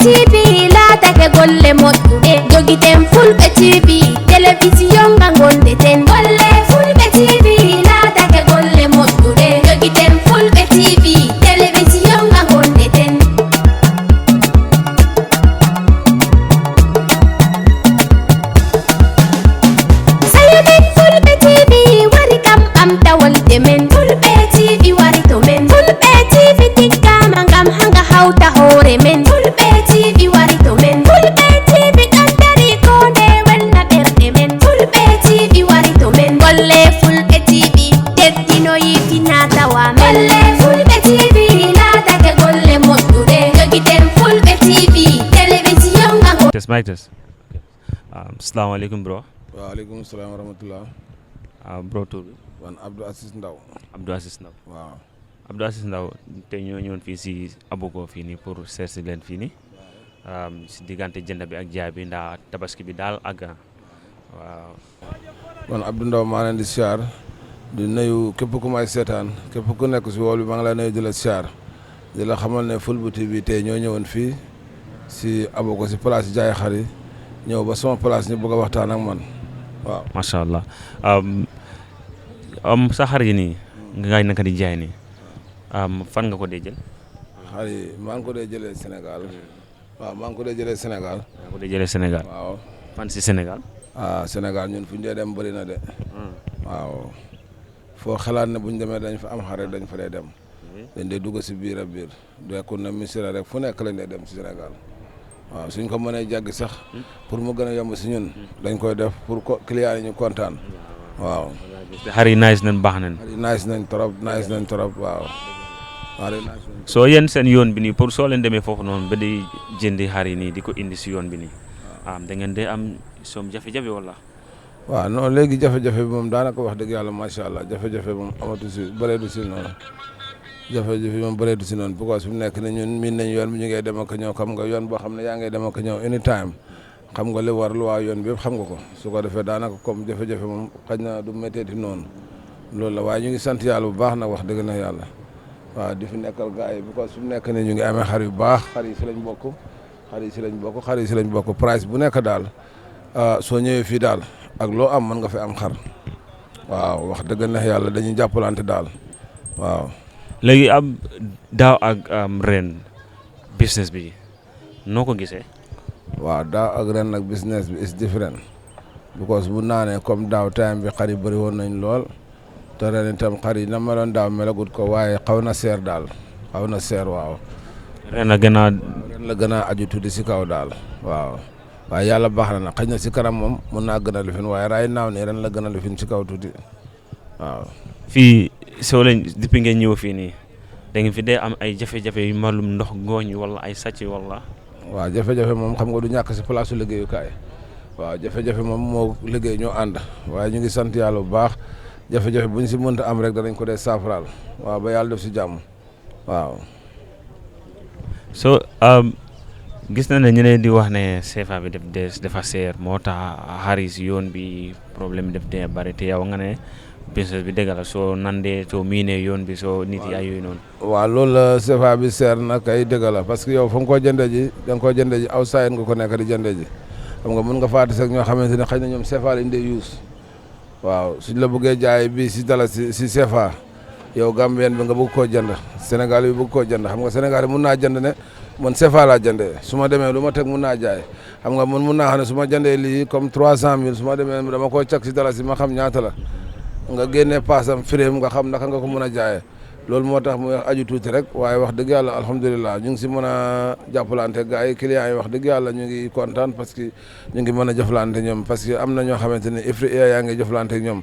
TV laatake golle moƴƴuɗe jogiten Fulɓe TV télévision nga gondeten golle Fulɓe TV laatake golle moƴƴuɗe jogiten Fulɓe TV télévision nga gondeten sayamin Fulɓe TV wari kam ɓamtawolde men Fulɓe TV wari to men Fulɓe TV tikkama ngam hanga hawta hoore men Fulɓe TV wari to men Fulɓe TV ɗon dari kode welna ɓerɗe men Fulɓe TV wari to men golle Fulɓe TV teddinoyi finatawa men golle Fulɓe TV laatake golle moƴƴuɗe jogiten Fulɓe TV télévision nga Test mic test. Assalamu alaikum bro. Wa alaikum salam wa rahmatullah. Bro tur bi. Man Abdou Aziz Ndaw. Abdou Aziz Ndaw. Waaw. Abdou Aziz Ndaw tey ñoo ñëwoon fii si Abogo fii nii pour seet si leen fii nii si diggante jënd bi ak jaay bi ndax tabaski bi daal àgg waaw. Man Abdou Ndaw maa leen di siyaar di nuyu képp ku may seetaan képp ku nekk si wool bi maa ngi lay nuyu di la siyaar di la xamal ne Fulbu TV tey ñoo ñëwoon fii si Abogo si place jaay xar yi ñëw ba sama place ñu bëgg a waxtaan ak man waaw. macha allah sa xar yi nii nga naka di jaay nii fan nga ko dee jël. xar yi maa ngi ko dee jëlee Sénégal waaw maa ngi ko dee jëlee Sénégal. maa ngi ko dee jëlee Sénégal. waaw fan si Sénégal. Sénégal ñun fu ñu dee dem bëri na de. waaw foo xalaat ne bu ñu demee dañ fa am xar rek dañ fa dee dem. dañ dee dugg si biir a biir deekul na misira rek fu nekk lañ dee dem si Sénégal waaw suñ ko mënee jàggi sax pour mu gën a yomb si ñun dañ koy def pour client yi ñu kontaan waaw. xar yi nice nañ baax nañ. xar yi nice nañ trop waaw. soo yéen seen yoon bi nii pour soo leen demee foofu noonu ba di jëndi xar yi nii di ko indi si yoon bi nii da ngeen dee am soom jafe-jafe wala. waaw non léegi jafe-jafe bi moom daanaka wax dëgg yàlla macha allah jafe-jafe moom amatu si bëreetu si noonu jafe-jafe moom bëreetu si noonu parce que fi mu nekk ni ñun miin nañ yoon bi ñu ngay dem ak ñëw xam nga yoon boo xam ne yaa ngay dem ak ñëw anytime xam nga li war lu waa yoon bi yëpp xam nga ko su ko defee daanaka comme jafe-jafe moom xëy na du métteeti noonu loolu la waaye ñu ngi sant yàlla bu baax nag wax dëgg na yàlla waaw di fi nekkal gars yi parce que fi mu nekk ni ñu ngi amee xar yu baax xar yi si lañ bokk price bu nekk daal soo ñëwee fii daal ak loo am mën nga fi am xar waaw wax dëgg neex yàlla dañuy jàppalante daal waaw. léegi am daaw ak ren business bi noo ko gisee. waaw daaw ak ren nag business bi is different because bu naanee comme daaw time bi xar yi bëri woon nañ lool te ren itam xar yi na meloon daaw melagut ko waaye xaw na seer daal xaw na seer waaw. ren la gën a aju tuuti si kaw daal waaw. waaye yàlla baax na nag xëy na si kanam moom mun naa gën a lifin waaye raay naaw nii ren la gën a lifin si kaw tuuti waaw. fii soo leen depuis ngeen ñëw fii nii da ngeen fi dee am ay jafe-jafe yu malum ndox ngooñ wala ay sàcc wala. waaw jafe-jafe moom xam nga du ñàkk si place su liggéeyukaay waaw jafe-jafe moom moo liggéey ñoo ànd waaye ñu ngi sant yàlla bu baax jafe-jafe bu ñu si mënta am rek danañ ko dee saafaraal waaw ba yàlla def si jàmm waaw. so gis na ne ñu leen di wax ne CFA bi dafa seer moo tax xari si yoon bi problème def dee bari te yow nga ne business bi dëgg la soo nandee soo miinee yoon bi soo nit yi ay yooyu noonu. waaw loolu la CFA bi seer na kay dëgg la parce que yow fa nga koo jëndee ji da nga koo jëndee ji outside nga ko nekk di jëndee ji xam nga mën nga faati sax ñoo xamante ne xëy na ñoom CFA lañ dee use waaw suñ la bëggee jaay bi si dala si CFA yow Gambien bi nga bëgg koo jënd Sénégal bi bëgg koo jënd xam nga Sénégal bi mun naa jënd ne man CFA laa jëndee su ma demee lu ma teg mun naa jaay xam nga mun naa xam ne su ma jëndee lii comme 300,000 su ma demee dama koo cag si dala si ma xam ñaata la nga génnee paasam firéem nga xam naka nga ko mën a jaayee loolu moo tax muy aju tuuti rek waaye wax dëgg yàlla alhamdulilah ñu ngi si mën a jàppalante gars yi clients yi wax dëgg yàlla ñu ngi kontaan parce que ñu ngi mën a jëflante ñoom parce que am na ñoo xamante ne ifri yaa ngi jëflante ak ñoom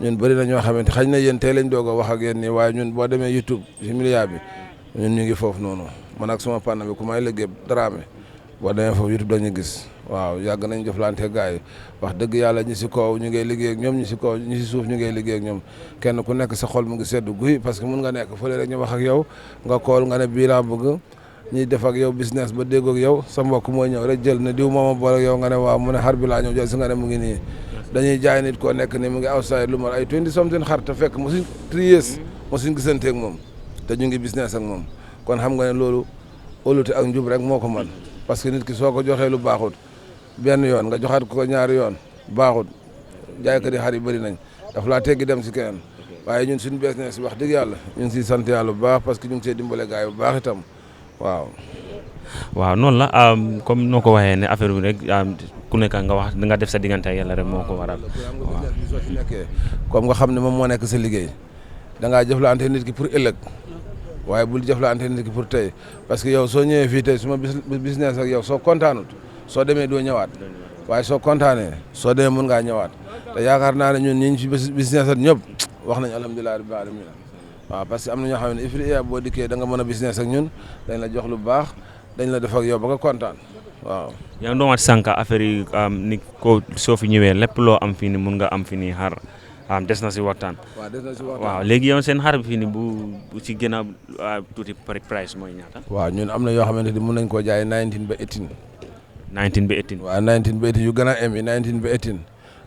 ñun bëri na ñoo xamante xañ na yéen tey lañ doog a wax ak yéen nii waaye ñun boo demee YouTube si milieu bi ñun ñu ngi foofu noonu man ak suma panna bi ku may liggéey Dramé boo demee foofu YouTube dañu gis waaw yàgg nañ jëflante gars yi wax dëgg yàlla ñi si kaw ñu ngay liggéey ak ñoom ñi si kaw ñi si suuf ñu ngay liggéey ak ñoom kenn ku nekk sa xol mu ngi seddu guy parce que mun nga nekk fële rek ñu wax ak yow nga kool nga ne bii laa bëgg ñuy def ak yow business ba déggoog yow sa mbokk mooy ñëw rek jël ne diw mooma boole ak yow nga ne waaw mu ne xar bi laa ñëw jël si nga ne mu ngi nii dañuy jaay nit koo nekk ni mu ngi outside lu mar ay 20 something xar te fekk mosuñ 3 years mosuñ gisanteeg moom te ñu ngi business ak moom kon xam nga ne loolu óolute ak njub rek moo ko man parce que nit ki soo ko joxee lu baaxut benn yoon nga joxaat ko ñaari yoon baaxut jaaykat yi xar yi bëri nañ daf laa teggi dem si keneen waaye ñun suñu business wax dëgg yàlla ñu ngi siy sant yàlla bu baax parce que ñu ngi see dimbale gars yi bu baax itam waaw. waaw noonu la comme noo ko waxee ne affaire bi rek ku nekk nga def sa diggante ak yàlla rek moo ko waral. waaw soo ci nekkee comme nga xam ne moom moo nekk sa liggéey da ngaa jëflante nit ki pour ëllëg waaye bul jëflante nit ki pour tey parce que yow soo ñëwee fii tey suma business ak yow soo kontaanut soo demee doo ñëwaat waaye soo kontaanee soo demee mun ngaa ñëwaat te yaakaar naa ne ñun ñi ci business ak ñëpp wax nañ alhamdulilah rabbil alamin waaw parce que am na ñoo xam ne ifri boo dikkee da nga mën a business ak ñun dañ la jox lu baax dañ la def ak yow ba nga kontaan waaw. yaa ngi doon wax sànq affaire yi ni ko soo fi ñëwee lépp loo am fii ni mun nga am fi nii xar des na si waxtaan. waaw des na si waxtaan waaw léegi yow seen xar bi fii nii bu ci gën a tuuti price mooy ñaata. waaw ñun am na yoo xamante ni mun nañ koo jaay 19 ba 18. 19 ba 18. waaw 19 ba 18 yu gën a am 19 ba 18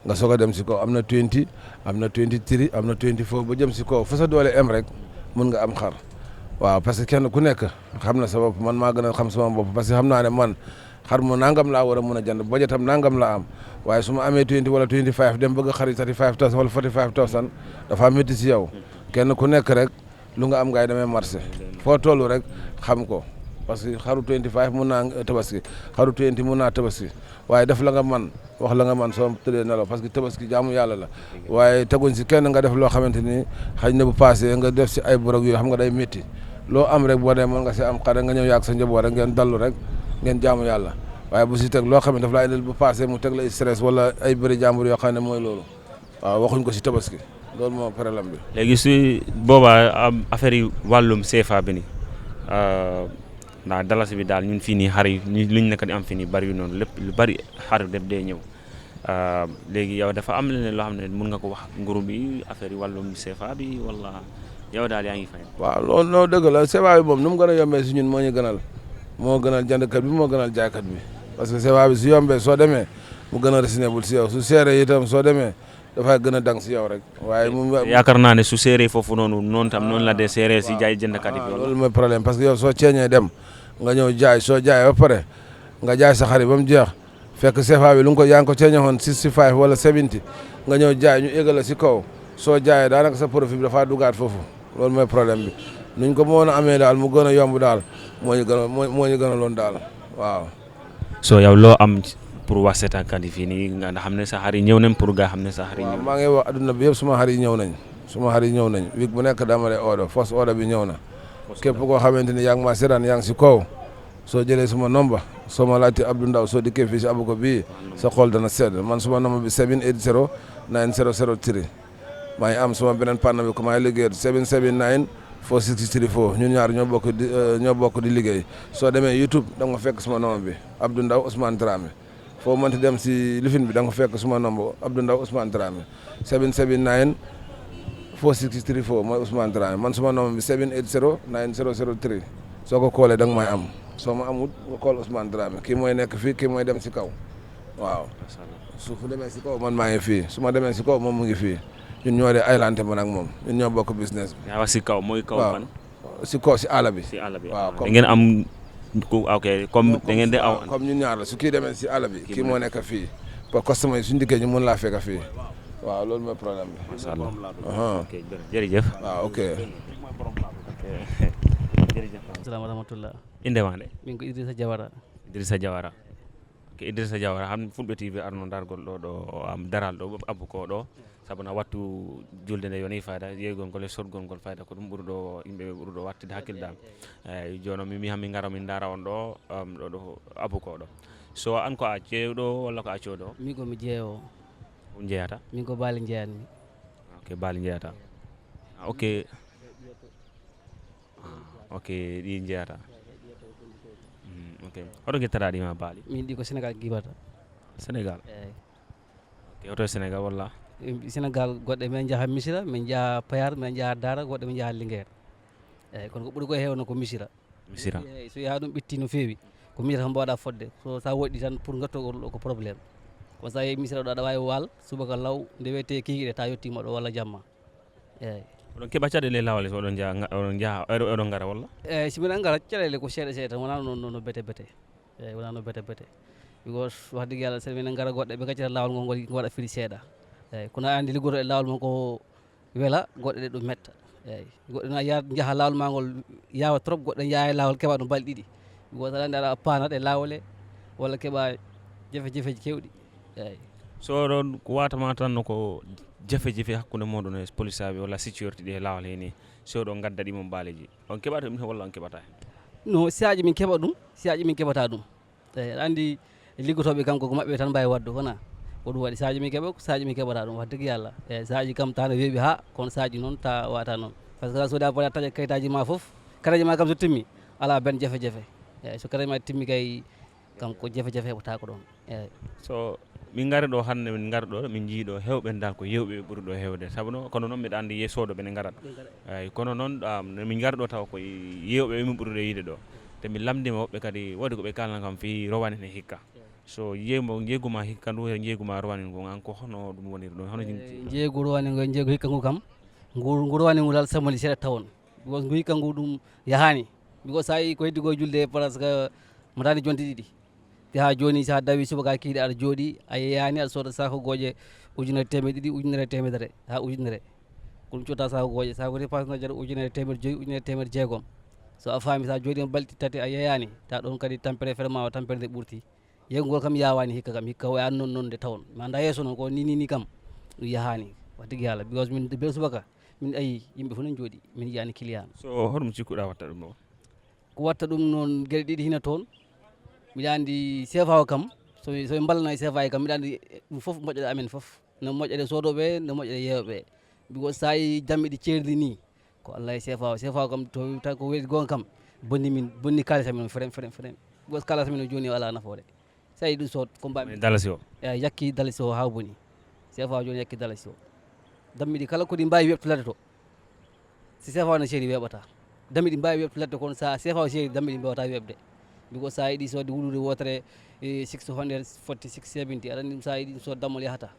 nga soog a dem si kaw am na 20 am na 23 am na 24 ba jëm si kaw fa sa doole am rek mun nga am xar. waaw parce que kenn ku nekk xam na sa bopp man maa gën a xam sama bopp parce que xam naa ne man xar mu nangam laa war a mun a jënd budgetam nangam laa am waaye su ma amee 20 wala 25 dem bëgg a xari 35,000 wala 45,000 dafa métti si yow kenn ku nekk rek lu nga am ngay demee marché foo toll rek xam ko parce que xaru 25 mun naa tabaski xaru 20 mun naa tabaski waaye def la nga man wax la nga man soo tëddee nelaw parce que tabaski jaamu yàlla la waaye teguñ si kenn nga def loo xamante ni xëy na bu passé nga def si ay borog yooyu xam nga day métti loo am rek boo dee mën nga si am xare nga ñëw yàgg sa njaboot rek ngeen dallu rek ngeen jaamu yàlla waaye bu si teg loo xam ne daf laa indil bu passé mu teg la stress wala ay bëri jàmbur yoo xam ne mooy loolu waaw waxuñ ko si tabaski loolu moo problème bi. léegi si boobaa affaire yi wàllum CFA bi ni ndax dalasi bi daal ñun fii nii xar yi luñ nekk di am fii nii bari yu noonu lépp lu bari xar def dee ñëw léegi yow dafa am leneen loo xam ne mun nga ko wax nguru bi affaire yi wàllum CFA bi wala yow daal yaa ngi fay. waaw loolu dëgg la CFA bi moom nu mu gën a yombee si ñun moo ñu gënal moo gënal jëndkat bi moo gënal jaaykat bi parce que CFA bi su yombee soo demee mu gën a raisonnable si yow su seeree itam soo demee dafay gën a dang si yow rek waaye yaakaar naa ne su seeree foofu noonu tam noonu la dee seeree si jaay jëndkat yi. loolu mooy problème parce que yow soo ceeñee dem nga ñëw jaay soo jaay ba pare nga jaay sa xarit ba mu jeex fekk CFA bi lu nga ko yaa ngi ko ceeñoon 65 wala 70 nga ñëw jaay ñu égal la si kaw soo jaayee daanaka sa profit bi dafaa dugaat foofu loolu mooy problème bi nuñ ko mën a amee daal mu gën a yomb daal moo ñu gën a loon daal waaw. soo yow loo am pour wax seetaankat yi fii nii nga xam ne sa xar yi ñëw nañ pour nga xam ne sa xar yi ñëw. maa ngi wax adduna bi yëpp suma xar yi ñëw nañ week bu nekk dama lay order first order bi ñëw na képp koo xamante ni yaa ngi maa seetaan yaa ngi si kaw soo jëlee suma nomba soo ma laajte Abdou Ndaw soo dikkee fii si Abuko bii sa xol dana sedd man suma nomba bi 780 9003 maa ngi am suma beneen panne bi ku may liggéey 779 4634 ñun ñaar ñoo bokk di liggéey soo demee YouTube da nga fekk suma nomba bi Abdou Ndaw Ousmane Dramé foo mënti dem si lifin bi da nga fekk suma nomba Abdou Ndaw Ousmane Dramé 779 4634 mooy Ousmane Dramé man suma nomba bi 780 9003 soo ko koolee da nga may am soo ma amul nga kool Ousmane Dramé kii mooy nekk fii kii mooy dem si kaw waaw su fu demee si kaw man maa ngi fii su ma demee si kaw moom mu ngi fii ñun ñoo dee aylante man ak moom ñun ñoo bokk business bi. yaa wax si kaw mooy kaw fan. si kaw si àll bi. si àll bi waaw da ngeen am ok comme da ngeen di aw. comme ñun ñaar la su kii demee si àll bi kii moo nekk fii pour customer yi suñu dikkee ñu mën laa fekk fii waaw loolu mooy problème bi. macha allah ok jërëjëf. waaw ok. jërëjëf. assalamu rahmatullah. indemande. min ko Idrissa Diawara. ok Idrissa Diawara han fulɓe tv arno dargol ɗo am daral ɗo abbu ko ɗo sabuna wattu julde nde yoni fayda yeygol ngol e sotgol ngol fayda ko ɗum ɓurɗo yimɓe ɓurɗo wattude hakkilldam eyyi joni mi mihan min gara min dara on ɗo ɗo abbu ko ɗo so an ko a ceewɗo walla ko a cooɗo min komi jeeyowo ko jeeyata min ko baali jeeyanmi ok baali jeeyata ok ok ɗi jeeyata ok oɗo guettata ɗima baali min ɗi ko Sénégal gibata Sénégal eyyi ok oto Sénégal walla Sénégal goɗɗe men jaaha Missira min jaaha Payar min jaaha Dara goɗɗe min jaaha Linguére eyyi kono ko ɓuuri ko hewno ko Missira eyyi so yaha ɗum ɓetti no feewi ko Missira tan mbawɗa fodde so sa woɗɗi tan pour gattogol ɗo ko probléme kono sa yeehi Missira ɗo aɗa wawi waal subaka law nde wiyete kikiɗe ta yettima ɗo walla jamma eyyi oɗon keeɓa caɗele lawale so oɗon jaaha oɗon gara walla eyyi so mbiɗa gara caɗele ko seeɗa seeɗa tan wona no bete eyyi wonano bete because wax dëgg yàlla sen minen gara goɗɗe ɓe gaccata lawol ngol ngol waɗa firi seeɗa eyyi kono andi liggoto e lawol mon ko weela goɗɗe ɗe ɗum metta eyyi goɗɗe na jaaha lawol ma ngol yawa trop goɗɗe jaaha e lawol keeɓa ɗum balɗe ɗiɗi because aɗa andi aɗa panat e lawol e walla keeɓa jafe-jafeji kewɗi eyyi so ɗon ko watama tan ko jafe-jafe hakkude moɗon e police aɓe walla sécurité ɗi e lawol heni so ɗo gadda ɗimon baaleji on keɓata ɗum walla on keɓata no siaji min keɓa ɗum siaji min keɓata ɗum eyyi aɗa andi liggotoɓe kam koko mabɓe tan mbawi wadde wona ko ɗum waɗi saji min keeɓa saji min keɓata ɗum wax dëgg yallah eyyi saji kam tano weeɓi ha kono saji noon ta wata noon par ce que soda pota taƴa kayitaji ma foof karaji ma kam so timmi ala ben jafe-jafe eyyi so karaji ma timmi kay kam ko jafe-jafe heɓotako ɗon eyyi so min gari ɗo hande min gari ɗo min jiiɗo hewɓe dal ko yewɓe ɓuri ɗo hewde saabu no kono noon mbiɗa andi yesoɗo ɓene garat eyyi kono noon min gari ɗo taw ko yewɓe min ɓuri ɗo yiide ɗo te min lamdima woɓɓe kadi waɗi koɓe kalna kam fi rowane ne hikka so jeeguma hikka ndu e jeeguma rowane ngo an ko hono ɗum woniri ɗon hono jeegu rowane ngo jeegu hikka ngu kam ngu rowane ngu dal samoli seeɗa tawon because ngu hikka ngu ɗum yahani because sa yi ko heddi ko julde presque motani jonte ɗiɗi te ha joni sa dawi subaka kiiɗe aɗa jooɗi a yeyani aɗa sooda sako gooƴe ujunere temedde ɗiɗi ujunere temedere ha ujunere ko ɗum cotta sako gooƴe sako repas no jaɗa ujunere temedde joyyi ujunere temedde jeegom so a faami sa jooɗi balɗe tati a yeyani ta ɗon kadi tampere ferma o tampere nde ɓurti yeygol kam yawani hikka kam hikka way annon noon nde tawon mi anda yesso noon ko ni kam ɗum yahani wax dëgg yallah because min bel subaka min ayi yimɓe fof ne jooɗi min yiyani client so hoɗum cikkuɗa watta ɗum ɗo ko watta ɗum noon gueɗe ɗiɗi hina toon mbiɗa andi CFA o kam somi ballana e CFA kam mbiɗa andi ɗum foof moƴƴere amen foof no moƴƴere sodoɓe no moƴƴere yeeyoɓe because sa yi damme ɗi cerdi ni ko Allah e CFA o kam to tawi ko weɗi gonga kam bonni kalis amen frém because kalis amen o joni o ala nafoore sa yi ɗum so ko mbami dalasi o eyyi yakki dalasi o ha boni CFA o joni yakki dalasi o dammi ɗi kala koɗi mbawi weɓtolade to si CFA o no seeri weɓata dammi ɗi mbawi weɓtolade kono sa CFA o seeri dammi ɗi mbawata weɓde because sa yiɗi sodde wulude wotere 646 70 aɗa andi ɗum sa yiɗi ɗum sodde dammol yahata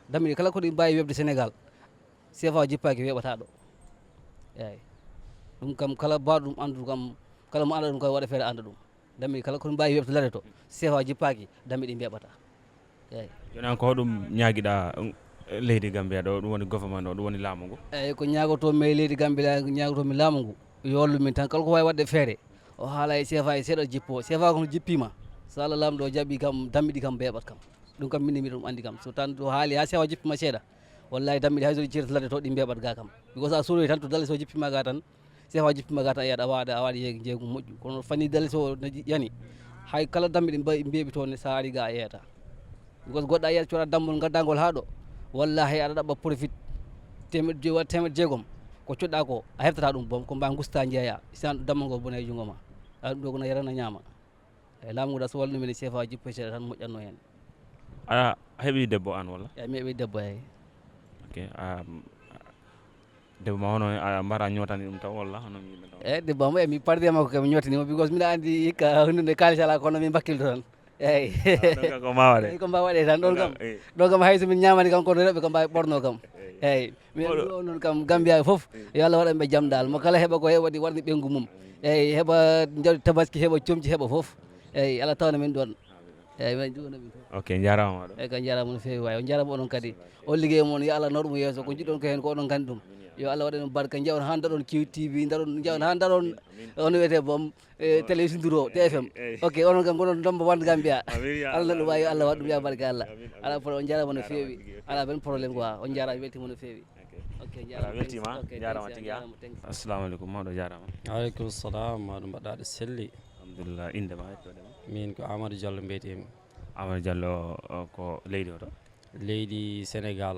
dammi ɗi kala koɗi mbawi weɓde Sénégal CFA o jippaki weɓata ɗo eyyi ɗum kam kala mbaɗo ɗum andude kam kala mo anda ɗum kam waɗa feere anda ɗum dammi ɗi kala koɗi mbawi weɓtolade to CFA o jippaki dammi ɗi mbeɓata eyyi joni ko hoɗum ñaguiɗa leydi Gambia ɗo ɗum woni gouvernement o ɗum woni laamu ngu eyyi ko ñagotomi e leydi Gambia ñagotomi laamu ngu yo wallu min tan kala ko wawi wadde feere o haala e CFA e seeɗa jippo CFA kono jippima so Allah lamɗo o jaaɓi kam dammiɗi kam mbeɓat kam ɗum kam minne mbiɗa ɗum andi kam so tan to haali ha CFA jippima seeɗa wallahi dammiɗi hay soɗi cirtolade to ɗi mbeɓat ga kam because a soroyi tan to dalle so jippima ga tan CFA jippima ga tan a yiyat a waɗa jeegu moƴƴu kono fanni dalle so no yani hay kala dammiɗi mbeɓi toon sa ari ga a yeyata because goɗɗo a yiyata coɗa dammol gaddagol ha ɗo wallahi aɗa ɗaɓɓa profit temedde joyyi waɗa temedde jeegom ko coɗɗa ko a heftata ɗum boom ko mba gusta jeeya sisan dammol ngol bone e jungo ma ɗum ɗo kono yarana ñaama eyyi laamu ngu da so wallu men CFA jippo seeɗa tan moƴƴatno hen a heeɓi debbo an walla eyyi mi heeɓi debbo eyyi ok debbo ma hono a mbara ñotani ɗum taw walla hono yimɓe taw eyyi debbo am mi pardi makko kam mi ñotanimo because mbiɗa andi hikka hunde kalis ala kono min bakkilto tan eyyi ko mbawaɗe ko mbawa waɗe tan ɗon kam hay somin ñamani kam kono rewɓe kam mbawi ɓorno kam eyyi min ɗo noon kam Gambia foof yo Allah waɗanɓe jaam dal mo kala heeɓa ko heɓa warni ɓenggu mum eyyi heeɓa jawdi tabaski heeɓa comci heeɓa foof eyyi Allah tawna min ɗon eyyi min juunomin foof ok jarama maɗo eyyi ka jarama no fewi wawi on jarama oɗon kadi on ligguey moon yo Allah nawɗum yeeso ko jiɗɗon ko hen ko oɗon gandi ɗum yo Allah waɗan barka jewon han daɗon QTV daɗon jewon han daɗon ono wiyete boom télévision duro TFM ok onon kam gonon domba wande Gambia Allah ɗum wawi yo Allah waɗa ɗum ya barka Allah ala probléme on jarama no fewi ala ben probléme quoi on jarama weltima no fewi ok jarama weltima jarama tigui assalamu aleykum mawɗo jarama aleykum salam maɗum mbaɗɗaɗo selli alhamdulillah inde ma hettoɗema min ko Amadou Diallo mbiyetemi Amadou Diallo ko leydi oto leydi Sénégal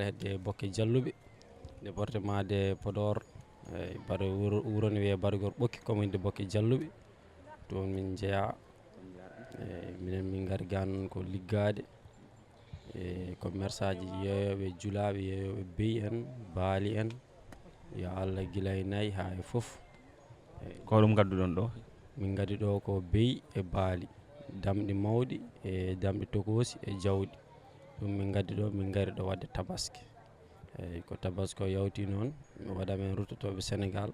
hedde Bokke Jalluɓe département de Podor baɗo wuro ne wiye Bargor Ɓokki commune de Bokke Jalluɓe toon min jeeya minen min gari ga noon ko liggade commerce aji yeeyoɓe julaɓe yeeyoɓe beyi en baali en yo Allah guila e nayyi ha e foof ko ɗum gadduɗon ɗo min gadi ɗo ko beyi e baali damɗi mawɗi e damɗi tokosi e jawɗi ɗum min gaddi ɗo min gari ɗo wadde tabaski eyyi ko tabaski o yawti noon mi waɗa men ruttotoɓe Sénégal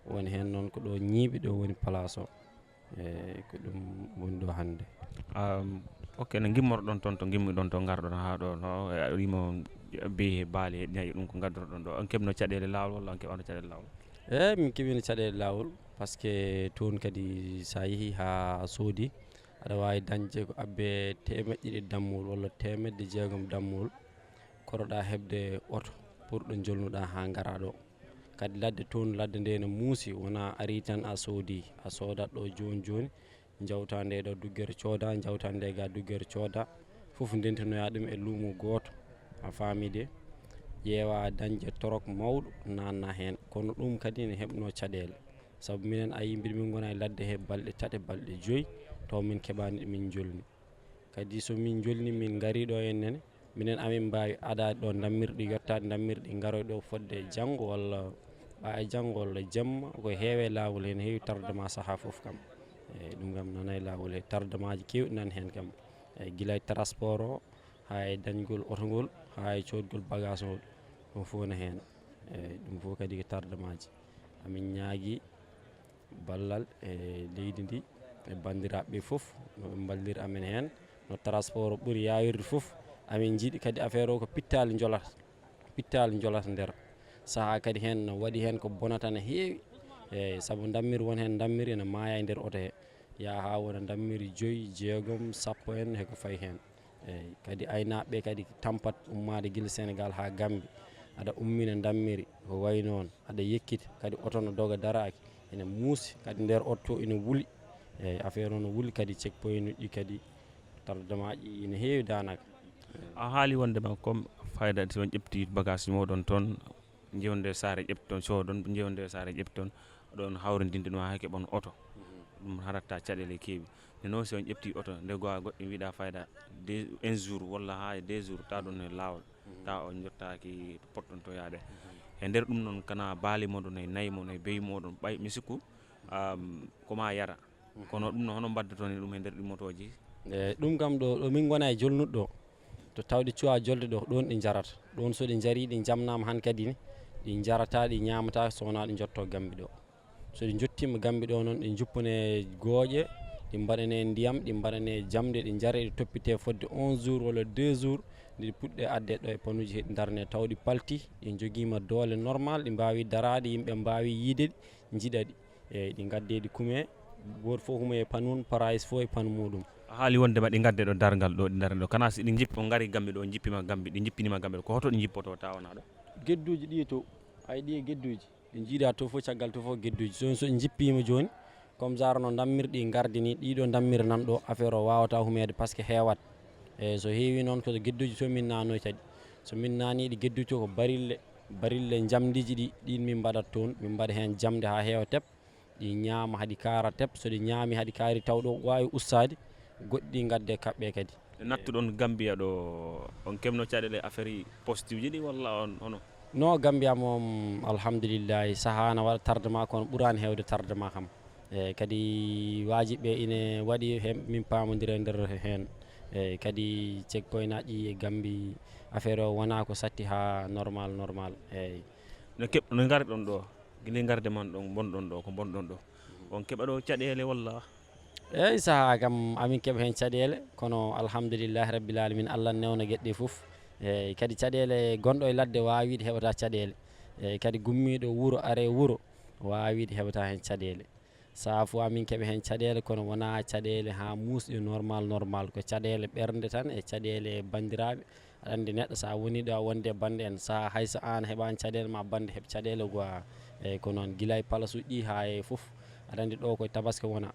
woni hen noon ko ɗo ñiiɓe ɗo woni place o ko ɗum woni ɗo hannde. Ok, no gimmorɗon toon to gimmiɗon to garɗon haa ɗo no wimo beyi baali e ñaƴi ɗum ko gaddoroɗon ɗo on keɓno caɗele laawol walla on keɓano caɗele laawol? Min keɓino caɗele laawol par ce que toon kadi sa yeehi ha soodi aɗa wawi dañde ko abbe 200 dammol walla 600 dammol koroɗa heɓde oto pour ɗo jolnuɗa ha gara ɗo. Kadi ladde toon ladde nde no muusi wona ari tan a soodi a soodat ɗo joni joni jawta nde ɗo duggere cooda jawta nde ga duggere cooda fof ndentinoya ɗum e luumo goto a faamide ƴeewa dañde torok mawɗo nanna hen kono ɗum kadi ne heɓno caɗele saabu minen a yimɓe min gona e ladde he balɗe 3 balɗe 5 taw min keɓani min jolni kadi so min jolni min gari ɗo hennene minen amin mbawi adade ɗo dammirɗi yettade dammirɗi garoy ɗo fodde janggo walla ɓa e janggo walla jamma ko heewe lawol hen heewi tardement saaha foof kam eyyi ɗum kam nana e lawol he tardement ji kewɗi nan hen kam eyyi guila e transport o ha e dañgol otogol ha e codgol bagage o ɗum fof ne hen eyyi ɗum fof kadi ko tardement ji amin ñaagui ballal e leydi ndi e bandiraɓe foof noɓe ballira amen hen no transport o ɓuuri yawirde foof amin jiiɗi kadi affaire o ko pittali jolata nder saaha kadi hen no waɗi hen ko bonata no heewi eyyi saabu dammiri won hen dammiri ene maaya e nder oto he yaa ha wona dammiri 5 6 10 en heko fayi hen eyyi kadi aynaɓe kadi tampat ummade guila Sénégal ha Gambie aɗa ummina dammiri ko way noon aɗa yekkita kadi oto no doga daraki ene muusi kadi nder oto ene wuuli eyyi affaire o no wuuli kadi check point ɗi kadi tardement ji ne heewi danaka. A haali wondema comme fayda so ƴefti bagage moɗon toon jewde saare ƴefton soodon jewde saare ƴefton ɗon hawrindinde ɗum ha keɓon oto ɗum haratta caɗele keewi non si on ƴefti oto nde goa goɗɗo wiiɗa fayda 1 jour walla ha 2 jours ta ɗon e lawol ta on jottaki potɗon to yaade e nder ɗum noon kana baali moɗon e nayyi moɗon e beyi moɗon ɓay mi sikku koma yara kono ɗum no hono mbaddaton e ɗum e nder ɗi motoji? Eyyi ɗum kam ɗo min gona e jolnuɗo ɗo to tawɗe cuwa jolde ɗo ɗon ɗi jarata ɗon so ɗi jaari ɗi jamnama han kadi ne ɗi jarata ɗi ñamata sowona ɗi jotto Gambie ɗo so ɗi jottima Gambie ɗo noon ɗi juppane gooƴe ɗi mbaɗane ndiyam ɗi mbaɗane jamde ɗi jaare ɗi toppite fodde 11 jours walla 2 jours ɗi puɗɗe adde ɗo e panuji heɗi darne taw ɗi palti ɗi joguima doole normal ɗi mbawi darade yimɓe mbawi yiideɗi jiiɗaɗi eyyi ɗi gadde ɗi kuume goto foof humo e panmum price foof e pano muɗum. A haali wondema ɗi gadde ɗo dargal ɗo ɗi darne ɗo kana si ɗi jippo gari Gambie ɗo jippima Gambie ɗi jippinima Gambie ɗo ko hoto ɗi jippoto tawana ɗo? Gedduji ɗi to ay ɗi e gedduji ɗi jiiɗa to fof caggal to fof gedduji so ɗi jippima joni comme genre no dammirɗi gardini ɗiɗo dammiri nan ɗo affaire o wawata humede par ce que heewat eyyi so heewi noon ko gedduji to min nanoy kadi so min naniɗi gedduji to ko barille jamdiji ɗi ɗin min mbaɗat toon min mbaɗa hen jamde ha heewa teep ɗi ñaama haaɗi kaara teep so ɗi ñaami haaɗi kaari taw ɗo wawi ustade goɗɗi gadde kaɓɓe kadi. Nattuɗon Gambia ɗo on keɓno caɗele affaire poste uji ɗi walla on hono? No Gambia moom alhamdulillahi saaha na waɗa tardement kono ɓuurani hewde tardement kam eyyi kadi wajiɓe ine waɗi min pamodira e nder hen eyyi kadi check point aji e Gambie affaire o wona ko satti ha normal eyyi no garɗon ɗo guila garde man ɗon bonɗon ɗo ko bonɗon ɗo on keɓa ɗo caɗele walla? eyyi saaha kam amin keeɓa hen caɗele kono alhamdulillahi rabbil alamin Allah newna gueɗɗe foof eyyi kadi caɗele gonɗo e ladde wawide heɓata caɗele eyyi kadi gummiɗo wuuro are wuuro wawide heɓata hen caɗele saaha foof amin keeɓa hen caɗele kono wona caɗele ha musɗe normal ko caɗele ɓernde tan e caɗele bandiraɓe aɗa andi neɗɗo sa woni ɗo a wonde bande en saaha hayso an heeɓani caɗele ma bande heeɓ caɗele goa eyyi ko noon guila e place uji ɗi ha e foof aɗa andi ɗo koye tabaski wona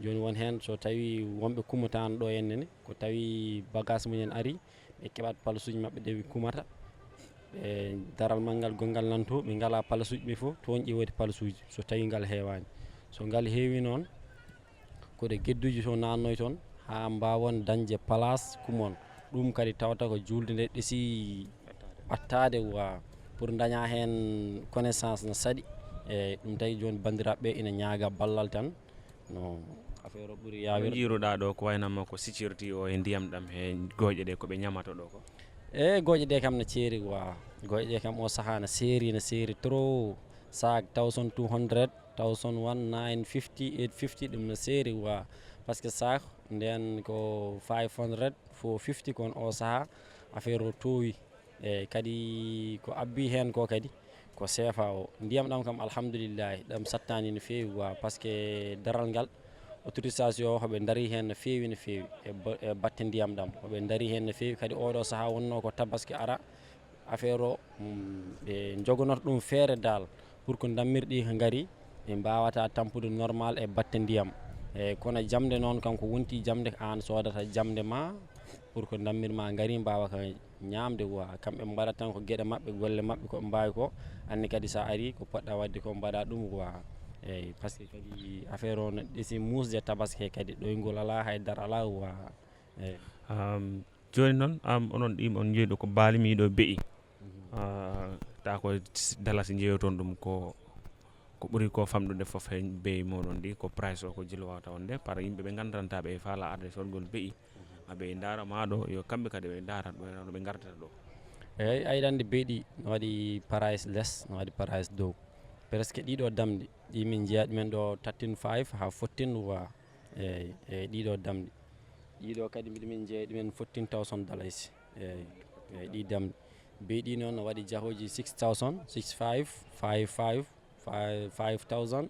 joni won hen so tawi wonɓe kumatano ɗo hennene ko tawi bagage mumen ari ɓe keɓat place uji mabɓe ɗeɓe kumata ɓe daral maggal gongal nanto ɓe ngala place uji ɓe foof toon ƴewete place uji so tawi ngal heewani so ngal heewi noon koɗe gedduji to nannoy toon ha mbawon dañde place kumon ɗum kadi tawata ko julde nde ɗeesi ɓattade pour daña hen connaissance no saɗi eyyi ɗum tawi joni bandiraɓeɓe ina ñaaga ballal tan no affaire o ɓuuri yawir. Jiiruɗa ɗo ko waynama ko sécurité o e ndiyam ɗam e gooƴe ɗe koɓe ñamata ɗo ko? eyyi gooƴe ɗe kam no ceeri gooƴe ɗe kam o saaha no seeri trop sac 1200 1001 950 850 ɗum no seeri wa par ce que sac nden ko 500 fo 50 kon o saha affaire o towi eyyi kadi ko abbi hen ko kadi ko CFA o ndiyam ɗam kam alhamdoulillahi ɗam sattani no fewi wa par ce que daral ngal autorisation o hoɓe daari hen no fewi no fewi e batte ndiyam ɗam hoɓe daari hen no fewi kadi oɗo saaha wonno ko tabaski ara affaire o ɓe jogonoto ɗum feere dal pour que dammirɗi ko gaari ɓe mbawata tampude normal e batte ndiyam eyyi kono jamde noon kanko wonti jamde ko an sodata jamde ma pour que dammirma gaari mbawa ka ñamde wa kamɓe mbaɗat tan ko gueɗe mabɓe golle mabɓe koɓe mbawi ko anne kadi sa ari ko poɗɗa wadde ko mbaɗa ɗum wa eyyi par ce que kadi affaire o no ɗeesi musde tabaski kadi ɗoygol ala haydara ala wa eyyi joni noon onon ɗim on jeeyi ɗo ko baalimi ɗo beeyi ta ko dalasi jeeyoton ɗum ko ɓuuri ko famɗude foof hen beeyi moɗon ndi ko price o ko jilowata wonde par yimɓe ɓe gandantaɓe e faala arde sodgol beeyi aɓe daara maɗo yo kamɓe kadi ɓe darat ɗo ɓe gardata ɗo eyyi ayiɗande beeɗi no waɗi price less no waɗi price dow presque ɗiɗo damɗi ɗi min jeeya ɗumen ɗo 135 ha 14 wa eyyi ɗiɗo damɗi ɗiɗo kadi min jeeya ɗumen 14,000 dollars eyyi ɗi damɗi beeɗi noon no waɗi jahoji 6,000 65 55 5,000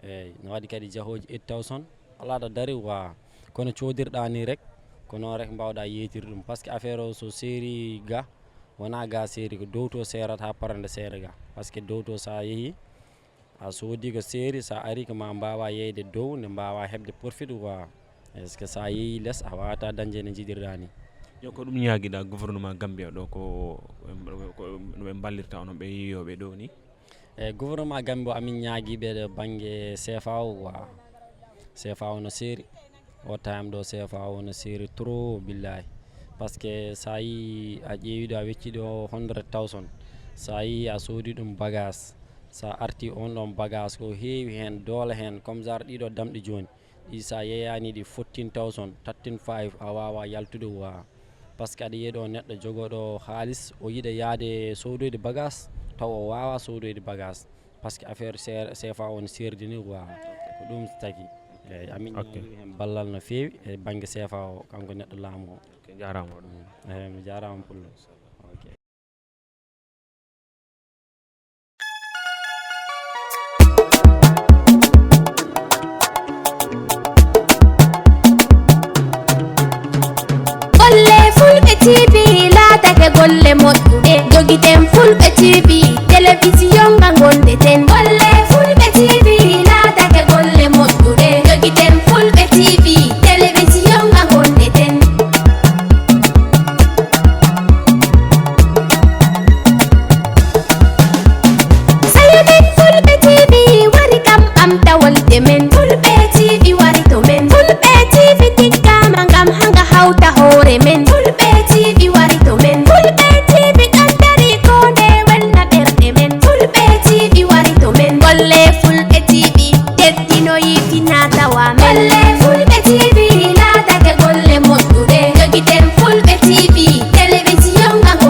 eyyi no waɗi kadi jahoji 8,000 ala ɗo daari wa kono codirɗa ni rek ko noon rek mbawɗa yeytir ɗum par ce que affaire o so séri ga wona ga séri ko dow to serata ha parande seere ga par ce que dow to sa yeehi a soodi ko séri sa ari ko ma mbawa yeyde dow nde mbawa hebde profit wa est ce que sa yeehi less a wawata dañde no jiɗirɗa ni yo ko ɗum ñaguiɗa gouvernement Gambia ɗo ko ɓe ballirta onon ɓe yiyoɓe ɗo ni eyyi gouvernement Gambia o amin ñaaguiɓe ɗo banggue CFA o wa CFA o no séri o time ɗo CFA o no séri trop billahi par ce que sa yi a ƴeewiɗo a wecciɗo 100,000 sa yi a soodi ɗum bagage sa arti on ɗon bagage ko heewi hen doole hen comme genre ɗiɗo damɗi joni ɗi sa yeyani ɗi 14,000 13,500 a wawa yaltude wa par ce que aɗa yiiɗo neɗɗo jogoɗo haalis o yiiɗa yaade sodoyde bagage taw o wawa sodoyde bagage par ce que affaire CFA o no serdini wa ko ɗum tagui eyyi amin ñaagui hen ballal no fewi e banggue CFA o kanko neɗɗo laamu o jarama eyyi mi jarama pullo ok golle fulɓe TV laatake golle moƴƴuɗe jogiten fulɓe TV télévision nga gondeten golle fulɓe TV laatake golle moƴƴuɗe jogiten fulɓe TV télévision nga gondeten sayamen fulɓe TV wari kam ɓamta wolde men fulɓe